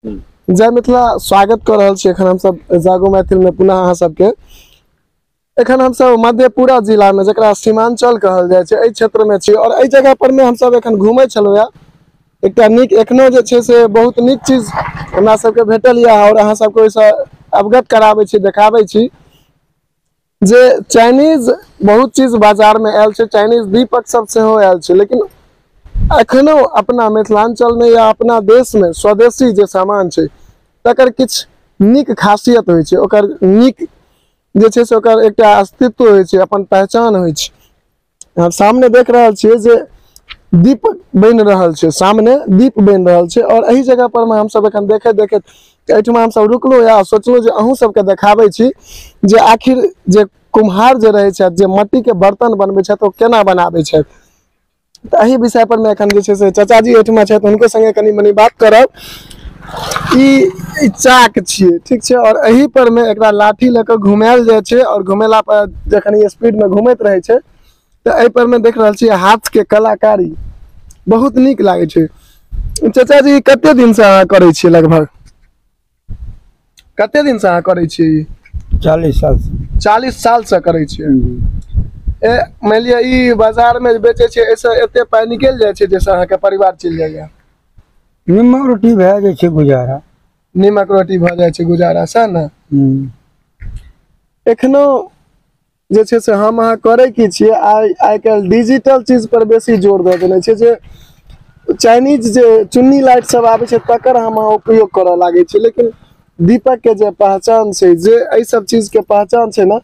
जय मिथिला। स्वागत कऽ रहल छी एखन हमसब जागो मैथिल में पुनः अहाँ सबके। एखन हमसब मधेपुरा जिला में, जकरा सीमांचल कहल जाइ छै, एहि क्षेत्र में छी और एहि जगह पर में हमसब एखन घूमै छलहुँ। एकटा नीक एखनो जे छै से बहुत नीक चीज हमरा सबके भेटल यऽ और अहाँ सबके ओहिसँ अवगत कराबै छी, देखाबै छी जे चाइनीज बहुत चीज बाजार में आयल छै, चाइनीज दीपक सब सेहो आयल छै, लेकिन एखनो अपना मिथिलांचल में या अपना देश में स्वदेशी जे सामान छै तकर किछु नीक खासियत होइ छै, ओकर नीक जे छै से ओकर एकटा अस्तित्व होइ छै, अपन पहचान होइ छै। हम सामने देख रहल छियै जे दीप बनि रहल छै, सामने दीप बनि रहल छै और एहि जगह पर में हमसब एखन देखैत देखैत एहिठमा हमसब रुकलहुँ या सोचलहुँ जे अहूँ सबके देखाबै छी जे आखिर जे कुम्हार जे रहै छथि, जे मट्टीके बर्तन बनबै छथि, ओ केना बनाबै छथि। तऽ एहि विषय पर में एखन जे छै से चाचाजी एहिठमा छथि, हुनको संगे कनि मनि बात करब। ई चाक छियै, ठीक छै, और एहि पर में एकरा लाठी लऽ कऽ घुमायल जाइ छै और घुमेला पर जखन ई स्पीड में घुमैत रहै छै तऽ एहि पर में देख रहल छियै हाथ के कलाकारी बहुत नीक लागै छै। चाचाजी, कते दिन से अहाँ करै छियै? लगभग कते दिन से अहाँ करै छियै ई? 40 साल से। 40 साल से करै छियै। ए मानि लिअ ई बाजार में बेचै छियै, एहिसँ एते पाइ निकलि जाइ छै जाहिसँ अहाँके परिवार चलि जाइया? निमक रोटी भए जाइ छै गुजारा। निमक रोटी भऽ जाइ छै गुजारा, सएह ने? एखनो जे छै से हम अहाँ करै की छियै, आइ काल्हि डिजिटल चीज पर बेसी जोर दऽ देने छै, जे चाइनीज जे चुन्नी लाइट सब आबै छै तकर हम अहाँ उपयोग करऽ लागै छियै, लेकिन दीपक के जे पहचान छै, जे एहि सब चीज के पहचान छै ने,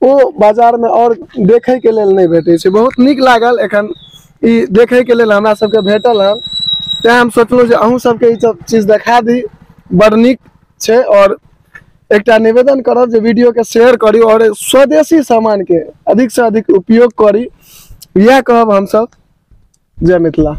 ओ बाजार में और देखै के लेल नहि भेटै छै। बहुत नीक लागल एखन ई देखै के लेल हमरा सबके भेटल हन, तें हम सोचलहुँ जे अहूँ सबके ई सब चीज देखा दी, बड़ नीक छै। और एकटा निवेदन करब जे वीडियो के शेयर करी और स्वदेशी सामान के अधिक से अधिक उपयोग करी, इएह कहब हमसब। जय मिथिला।